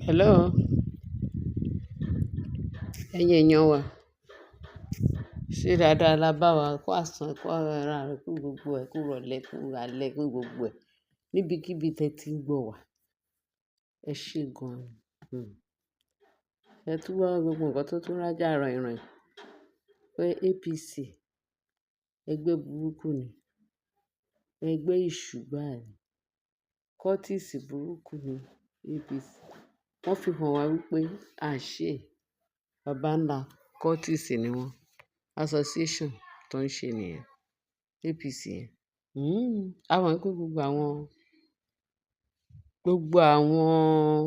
Hello, ẹ̀yin èèyàn wa. Ṣé dáadáa la bá wa kó àsán, kó ara rẹ̀, kú gbogbo ẹ̀, kú ìrọ̀lẹ́, kú alẹ́, kú gbogbo ẹ̀. Níbikíbi tẹ tí ń gbọ́ wa. Ẹ ṣé gan. Ẹ tún wá gbogbo nǹkan tó tún rájà ràìnràìn pé APC ẹgbẹ́ burúkú ni, ẹgbẹ́ èṣù gbáà ni, cultist burúkú ni APC. Wọ́n fi hàn wá wípé àṣé bàbá ńlá cultist ni wọ́n. Association tó ń ṣe nìyẹn, APC yẹn. A mọ̀ wípé gbogbo àwọn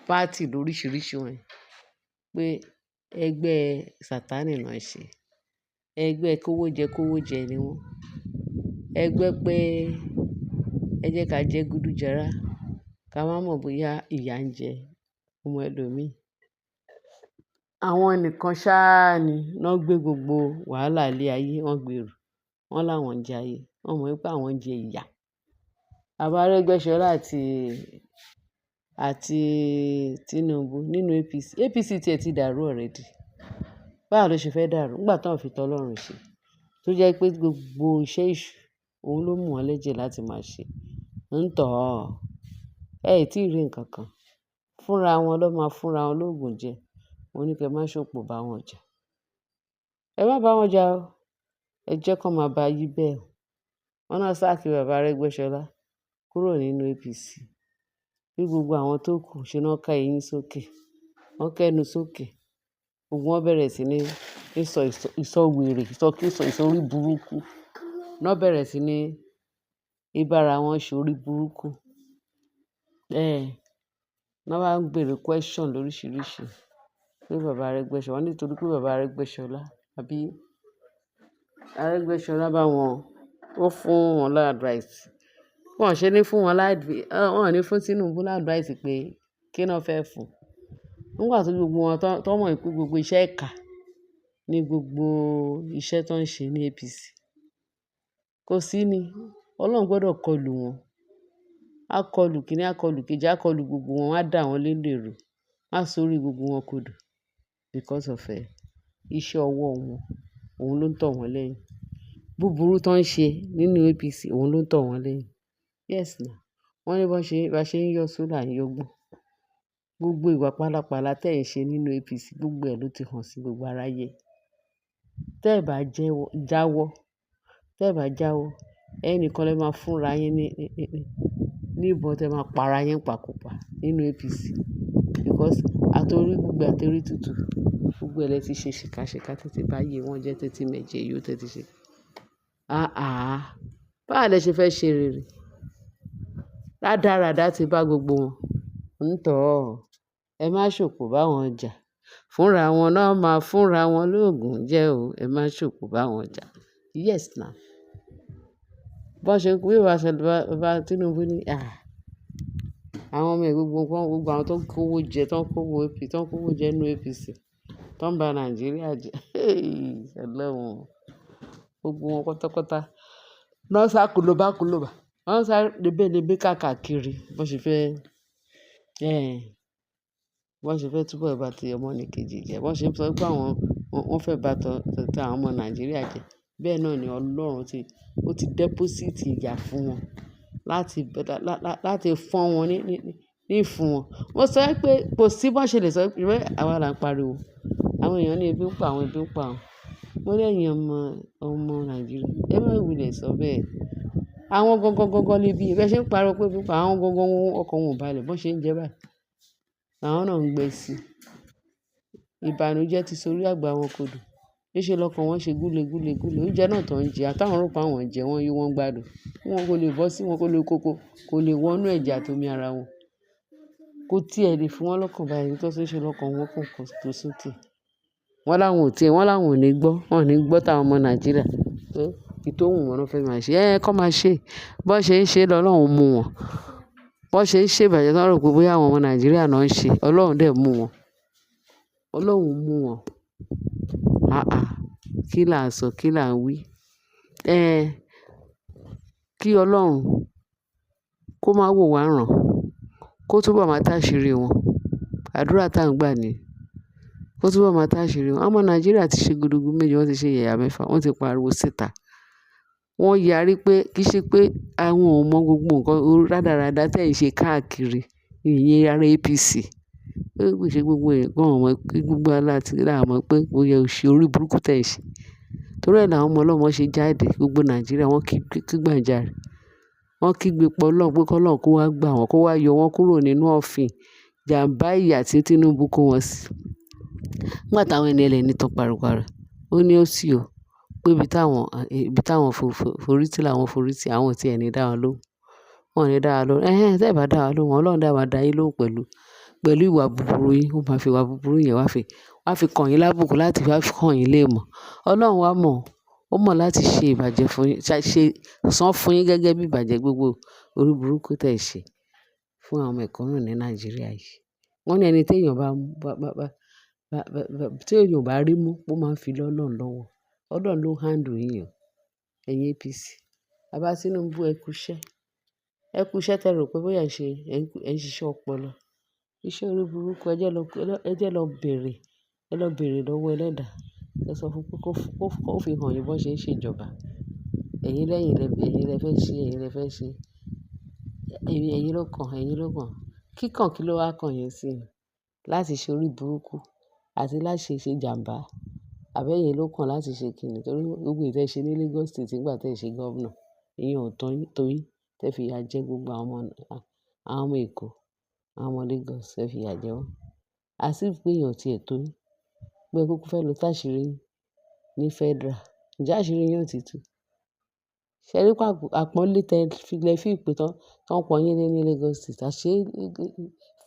party lóríṣiríṣi wọ̀nyí pé ẹgbẹ́ Sataní náà ń ṣe. Ẹgbẹ́ kówó jẹ kówó jẹ ni wọ́n. Ẹgbẹ́ pé ẹ jẹ́ ká jẹ́ gúdú jẹrá, ká má mọ̀ bóyá ìyà ń jẹ ọmọ ẹlòmíì. Àwọn nìkan ṣáá ni wọ́n gbé gbogbo wàhálà ilé ayé, wọ́n gbèrú. Wọ́n láwọn ń jẹ ayé, wọ́n mọ̀ wípé àwọn ń jẹ ìyà. Bàbá Arẹ́gbẹ́ṣọlá àti Tinubu nínú APC. APC tí ẹ ti dàrú already. Báwo ló ṣe fẹ́ dàrú? Nígbà tí wọ́n fi t'Ọlọ́run ṣe. Tó jẹ́ pé gbogbo iṣẹ́ èṣù, òun ló mú wọn lẹ́jẹ̀ láti máa ṣe. Ń tọ̀ ọ́. Ẹ tí ì rí nǹkan kan. Fúnra wọn ló máa fúnra wọn lóògùn jẹ. Mo ní kí ẹ má ṣòpò bá wọn jà. Ẹ má bá wọn jà o. Ẹ jẹ́ kí wọ́n máa bá yí bẹ́ẹ̀ o. Wọ́n náà sack bàbá Arẹ́gbẹ́ṣọlá kúrò nínú APC. Bí gbogbo àwọn tó kù ṣe náà ká eyín sókè. Wọ́n kẹ́nu sókè. Gbogbo wọn bẹ̀rẹ̀ sí ní sọ ìsọ wèrè, ìsọkúsọ, ìsọ orí burúkú. Wọ́n bẹ̀rẹ̀ sí ní ìbára wọn ṣe orí burúkú. Wọ́n bá ń bèèrè question lóríṣiríṣi pé bàbá Arẹ́gbẹ́ṣọlá, wọ́n ní nítorí pé bàbá Arẹ́gbẹ́ṣọlá àbí Arẹ́gbẹ́ṣọlá bá wọn, ó fún wọn lá advice. Wọ́n ò ṣe ní fún wọn lá advice, wọ́n ò ní fún Tinubu lá advice pé kí ná fẹ́ fún. Nígbà tí gbogbo wọn tó mọ̀ pé gbogbo iṣẹ́ ìkà ní gbogbo iṣẹ́ tó ń ṣe ní APC. Kò sí ni. Ọlọ́run gbọdọ̀ kọlù wọn. A kọlù kíní, a kọlù kejì, a kọlù gbogbo wọn, a dà wọ́n lélèrù. A sórí gbogbo wọn kodò because of iṣẹ́ ọwọ́ wọn. Òun ló ń tọ̀ wọ́n lẹ́yìn. Búburú tó ń ṣe nínú APC, òun ló ń tọ̀ wọ́n lẹ́yìn. Yes now. Wọ́n ní bá ṣe ń yọ sólà ń yọgbọ́n. Gbogbo ìwà pálapàla tí ẹ̀ ń ṣe nínú APC, gbogbo ẹ̀ ló ti hàn sí gbogbo aráyé. Tẹ́ ẹ bá jẹ́wọ́, jáwọ́, tẹ́ ẹ bá jáwọ́, ẹnìkan lè máa fúnra yín ní ìbọn tí ẹ máa pa ara yín pakòpa nínú APC. Because àtorí gbígbẹ àtorí tútù, gbogbo ẹ lẹ ti ṣe ṣìkàṣìkà títí bá yé wọn jẹ́ títí mẹ́jẹ yó tẹ́tí ṣe. Àáà, báwo lẹ ṣe fẹ́ ṣe rere? Rádaràda ti bá gbogbo wọn. Ń tọ̀ ọ́. Ẹ má ṣòpò bá wọn jà. Fúnra wọn náà máa fúnra wọn lóògùn jẹ o. Ẹ má ṣòpò bá wọn jà. Yes now. Bó ṣe wí bá ṣe bá Tinubu ní, àwọn ọmọ ẹ gbogbo wọn, gbogbo àwọn tó ń kówó jẹ, tó ń kówó AP, tó ń kówó jẹ nínú APC, tó ń ba Nàìjíríà jẹ́. Hey, Ọlọ́run. Gbogbo wọn pátápátá. Wọ́n sá kolobá kolobá. Wọ́n sá lebélébe káàkiri. Bó ṣe fẹ́, bó ṣe fẹ́ túbọ̀ bá ti ọmọnìkejì jẹ́. Bó ṣe ń sọ pé àwọn, wọ́n fẹ́ bá tọ àwọn ọmọ Nàìjíríà jẹ́. Bẹ́ẹ̀ náà ni Ọlọ́run ti, ó ti deposit ìyà fún wọn láti, láti fọ́n wọn ní ìfún wọn. Mo sọ pé kò sí bó ṣe lè sọ pé àwa là ń pariwo. Àwọn èèyàn ní ebi ń pa àwọn, ebi ń pa àwọn. Mo ní ẹ̀yin ọmọ Nàìjíríà, ẹ má wulẹ̀ sọ bẹ́ẹ̀. Àwọn gangan gangan níbí, bí ẹ ṣe ń pariwo pé ebi ń pa àwọn gangan wọn, ọkàn wọn ò bá lẹ̀. Bó ṣe ń jẹ báyìí. Àwọn náà ń gbé sí i. Ìbànújẹ́ ti sórí àgbà wọn kodò. Níṣe lọkàn wọn ṣe gúle gúle gúle. Oúnjẹ náà tó ń jẹ, àtàwọn rò pé àwọn ń jẹ, wọ́n yó wọ́n gbádùn. Wọn kò lè bọ́ sí wọn, kò lè kóko, kò lè wọnú ẹ̀jẹ̀ àti omi ara wọn. Kò tí ẹ lè fún wọn lọ́kàn báyìí nítorí ṣe lọkàn wọn kò tó sókè. Wọ́n láwọn ò tí ẹ, wọ́n láwọn ò ní gbọ́. Wọ́n ò ní gbọ́ táwọn ọmọ Nàìjíríà pé ìtòhùn wọn ló fẹ́ máa ṣe. Ẹ kọ́ máa ṣe. Bó ṣe ń ṣe lọ, Ọlọ́run mú wọn. Bó ṣe ń ṣe ìbàjẹ́ tí wọ́n rò pé bóyá àwọn ọmọ Nàìjíríà náà ń ṣe, Ọlọ́run dẹ̀ mú wọn. Ọlọ́run mú wọn. Àáà, kí là ń sọ, kí là ń wí? Kí Ọlọ́run kó má wò wá ràn. Kó túbọ̀ máa táṣìírí wọn. Àdúrà tá ń gbà ni. Kó túbọ̀ máa táṣìírí wọn. Ọmọ Nàìjíríà ti ṣe gudugudu méje, wọ́n ti ṣe yàyà mẹ́fà, wọ́n ti pariwo síta. Wọ́n yarí pé kì í ṣe pé àwọn ò mọ gbogbo nǹkan rádaràda tí ẹ̀ ń ṣe káàkiri. Ìyẹn ara APC. Pé kò ṣe gbogbo èèyàn gan ò mọ̀ pé gbogbo wa láti là mọ̀ pé ó yẹ òṣì orí burúkú tí ẹ̀ ń ṣe. Torí ẹ làwọn ọmọ ọlọ́mọ ṣe jáde, gbogbo Nàìjíríà wọ́n kí gbàǹjarè. Wọ́n kígbe pọ̀ Ọlọ́run pé kí Ọlọ́run kó wá gbà wọ́n, kó wá yọ wọ́n kúrò nínú òfin ìjàmbá ìyà tí Tinubu kó wọn sí. Nígbà táwọn ẹni ẹlẹ́ni tán pariwo pariwo, ó ní ó sì o, pé ibi táwọn forí tí làwọn forí tí àwọn ò tí ẹ ní dá wọn lóhùn. Wọn ò ní dá wa lóhùn. Ẹ̀hẹn, tí ẹ bá dá wa lóhùn, Ọlọ́run dá máa dá yín lóhùn pẹ̀lú, pẹ̀lú ìwà búburú yín. Ó máa fi ìwà búburú yẹn wá fi kàn yín lábùkù láti wá fi hàn yín léèmọ̀. Ọlọ́run wá mọ̀, ó mọ̀ láti ṣe ìbàjẹ́ fún yín, ṣe san fún yín gẹ́gẹ́ bí ìbàjẹ́ gbogbo orí burúkú tí ẹ ṣe fún àwọn mẹ̀kúnnù ní Nàìjíríà yìí. Wọ́n ní ẹni tí èèyàn bá, bá, bá, bá, bá, bá, tí èèyàn ò bá rí mú, ó máa ń fi lọ́ Ọlọ́run lọ́wọ́. Ọlọ́run ló handle yín o, ẹ̀yin APC. Bàbá Tinubu, ẹ kú iṣẹ́. Ẹ kú iṣẹ́ tẹ rò pé bóyá ẹ ṣe, ẹ̀ ń ṣiṣẹ́ ọpọlọ. Iṣẹ́ orí burúkú, ẹ jẹ́ lọ bèèrè, ẹ lọ bèèrè lọ́wọ́ ẹlẹ́dàá. Ẹ sọ fún pé kó fi hàn yín bó ṣe ń ṣe ìjọba. Ẹ̀yin lẹ́yìn lẹ, ẹ̀yin lẹ fẹ́ ṣe, ẹ̀yin lẹ fẹ́ ṣe. Ẹ̀yin, ẹ̀yin ló kàn, ẹ̀yin ló kàn. Kíkàn kí ló wá kàn yín sí i? Láti ṣe orí burúkú àti láti ṣe ìjàmbá. Àbí ẹ̀yin ló kàn láti ṣe kíni? Torí gbogbo èyí tí ẹ ṣe ní Lagos State nígbà tí ẹ ṣe governor, ìyẹn ò tó yín, tó yín. Tẹ fi ìyà jẹ gbogbo àwọn ọmọ Èkó, àwọn ọmọ Lagos, ẹ fi ìyà jẹ wọ́n. As if pé ìyẹn ò tí ẹ tó yín. Pé ẹ kúkú fẹ́ lọ táṣìírí yín ní federal. Ǹjẹ́ àṣírí yín ò tí tú? Ṣé ẹ rí pé àpọ́nlé tẹ fi lẹ feel pé tán, tán pọ́n yín lé ní Lagos State. Àṣé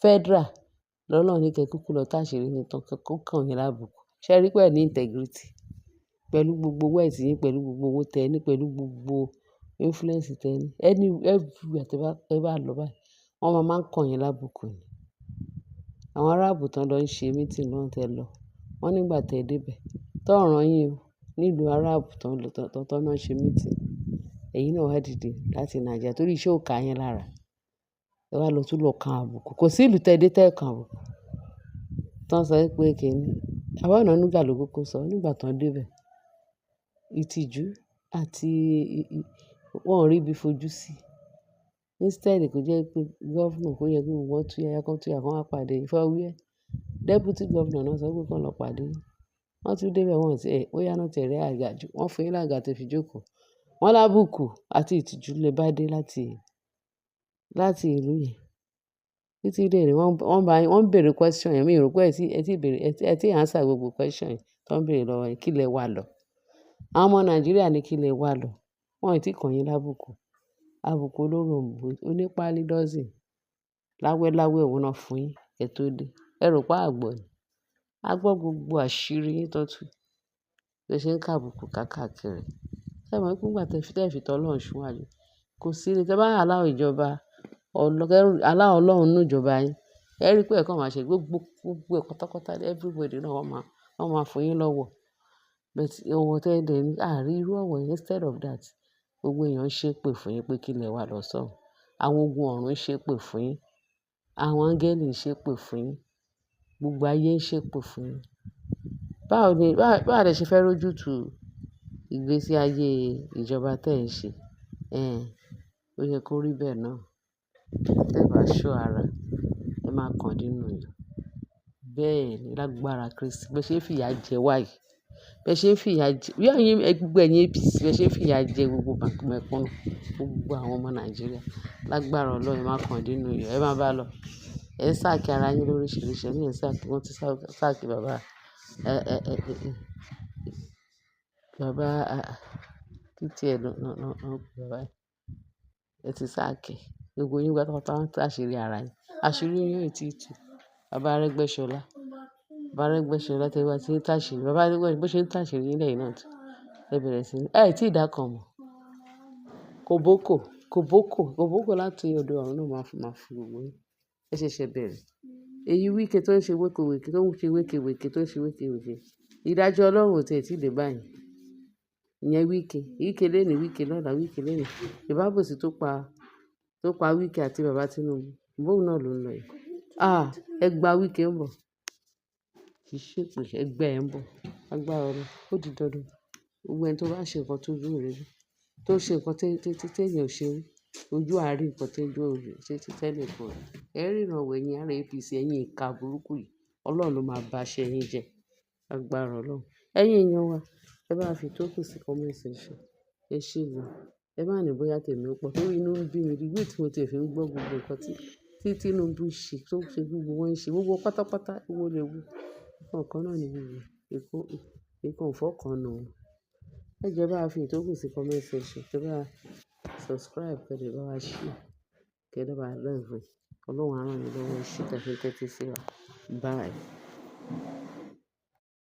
federal lọ́lọ́run ní kí ẹ kúkú lọ táṣìírí yín tán kó kàn yín lábùkù. Ṣé ẹ rí pé ẹ ní integrity? Pẹ̀lú gbogbo wealth yín, pẹ̀lú gbogbo owó tẹ ní, pẹ̀lú gbogbo influence tẹ ní. Everywhere tí ẹ bá lọ báyìí, wọ́n máa ń kàn yín lábùkù ni. Àwọn Arab tán lọ ń ṣe meeting náà tẹ lọ. Wọ́n nígbà tí ẹ dé bẹ̀, tó rán yín o nílùú Arab tán lọ, tán, tán náà ṣe meeting. Ẹ̀yin náà wá dìde láti Nàìjíríà torí iṣẹ́ ò ká yín lára. Ẹ wá lọ tún lọ kan àbùkù. Kò sí ìlú tẹ dé tẹ kan àbùkù. Tán sọ wípé kíni. Baba Onanuga ló kúkú sọ nígbà tán dé bẹ̀. Ìtìjú àti wọ́n ò rí bí fojú sí. Instead kò jẹ́ pé governor kó yẹ kí gbogbo wọn tú yaya kan tú yaya kan wá pàdé. For where? Deputy governor náà sọ pé kí wọ́n lọ pàdé. Wọ́n tún dé bẹ̀ wọ́n tí ẹ, bóyá náà tí ẹ rí àga jù. Wọ́n fún yín lága tí ẹ fi jókòó. Wọ́n lábùkù àti ìtìjú lè bá dé láti ìlú yẹn. Títí dé ní wọ́n bá yín, wọ́n ń bèèrè question yẹn. Mi ò rò pé ẹ ti bèèrè, ẹ ti answer gbogbo question yẹn tó ń bèèrè lọ́wọ́ yín. Kí lẹ wà lọ? Àwọn ọmọ Nàìjíríà ní kí lẹ wà lọ. Wọ́n ò tí kàn yín lábùkù. Àbùkù olóròǹbó, onípáálí dozen. Láwẹ́láwẹ́ òun náà fún yín kí ẹ tó dé. Ẹ rò pé a gbọ́ ni. A gbọ́ gbogbo àṣírí yín tó tú. Bí ẹ ṣe ń kàbùkù káàkiri. Ṣé ẹ mọ̀ pé nígbà tí ẹ fi tọ́ Ọlọ́run síwájú, kò sí ní tí ẹ bá allow ìjọba, allow Ọlọ́run nínú ìjọba yín. Ẹ rí pé ẹ̀kan máa ṣe gbogbo, gbogbo ẹ̀ pátápátá everybody náà wọ́n máa fún yín lọ́wọ́. But ọwọ́ tẹ dẹ̀ ní, a rí irú ọ̀wọ̀ yẹn instead of that. Gbogbo èèyàn ń ṣépè fún yín pé kí lẹ wà lọ sọ́hun. Àwọn ogun ọ̀run ń ṣépè fún yín. Àwọn áńgẹ́lì ń ṣépè fún yín. Gbogbo ayé ń ṣépè fún yín. Báwo lẹ ṣe fẹ́ rójú tu ìgbésí ayé ìjọba tí ẹ̀ ń ṣe? Ẹn, ó yẹ kó rí bẹ́ẹ̀ náà. Tẹ́ ẹ bá ṣọ́ ara, ẹ máa kàn nínú iyọ̀. Bẹ́ẹ̀ ni lágbára Kristi. Bí ẹ ṣe ń fi ìyà jẹ wá yìí. Bí ẹ ṣe ń fi ìyà jẹ, bí ẹ̀yin, gbogbo ẹ̀yin APC, bí ẹ ṣe ń fi ìyà jẹ gbogbo mẹ̀kúnnù, gbogbo àwọn ọmọ Nàìjíríà. Lágbára Ọlọ́run ẹ máa kàn nínú iyọ̀. Ẹ máa bá lọ. Ẹ ń sack ara yín lóríṣiríṣi. Ẹ̀yin ń sack, wọ́n ti sack bàbá, ẹ, ẹ, ẹ, ẹ, bàbá, kí tí ẹ lọ, no, no, no, bàbá yìí. Ẹ ti sack ẹ. Gbogbo yín pátápátá ń tú àṣírí ara yín. Àṣírí yín ò tí ì tú. Bàbá Arẹ́gbẹ́ṣọlá. Bàbá Arẹ́gbẹ́ṣọlá tẹ wá tí ń tàṣírí. Bàbá Arẹ́gbẹ́ṣọlá bó ṣe ń tàṣírí yín lẹ́yìn náà tú. Ẹ bẹ̀rẹ̀ sí ní, ẹ tí ì dá kan mọ̀. Kòbókò, kòbókò, kòbókò láti ọ̀dọ̀ ọ̀run náà máa fún gbogbo yín. Ẹ ṣẹ̀ṣẹ̀ bẹ̀rẹ̀. Èyí Wike tó ń ṣe wékewèke, tó ń ṣe wékewèke, tó ń ṣe wékewèke. Ìdájọ́ Ọlọ́run ò tí ì dé báyìí. Ìyẹn Wike. Wike léni, Wike lọ́la, Wike léni. Ìbábòsí tó pa Wike àti bàbá Tinubu. Àbí òun náà ló ń lọ yìí. Ah! Ẹgba Wike ń bọ̀. Kì í ṣe èpè, ẹgba ẹ̀ ń bọ̀. Lágbára Ọlọ́run. Ó di dandan. Gbogbo ẹni tó bá ṣe nǹkan tó ojú ò rí rí, tó ṣe nǹkan tí èèyàn ò ṣe rí, ojú á rí nǹkan tí ojú ò rí, tí ẹnìkan ò rí. Ẹ ríran wò ẹ̀yin ará APC, ẹ̀yin ìka burúkú yìí. Ọlọ́run ló máa ba iṣẹ́ yín jẹ́. Lágbára Ọlọ́run. Ẹ̀yin èèyàn wa, ẹ bá fi tókù sí comment section. Ẹ ṣé gan. Ẹ má ní bóyá tèmi ó pọ̀ torí inú ń bí mi. The way tí mo ti fi ń gbọ́ gbogbo nǹkan tí Tinubu ṣe, tó ṣe gbogbo wọn ṣe, gbogbo pátápátá, ewo lewo. Nǹkan kan náà ni gbogbo ẹ̀. Ìkan ò fọ́ kan nù. Ẹ jọ̀ọ́ ẹ bá fi ìtókù sí comment section. Kẹ bá subscribe, kẹ dẹ̀ bá wa share, kẹ dẹ̀ bá wa love. Ọlọ́run á rán yín lọ́wọ́. Ẹ ṣé tẹ fi ń tẹ́tí sí wa. Bye.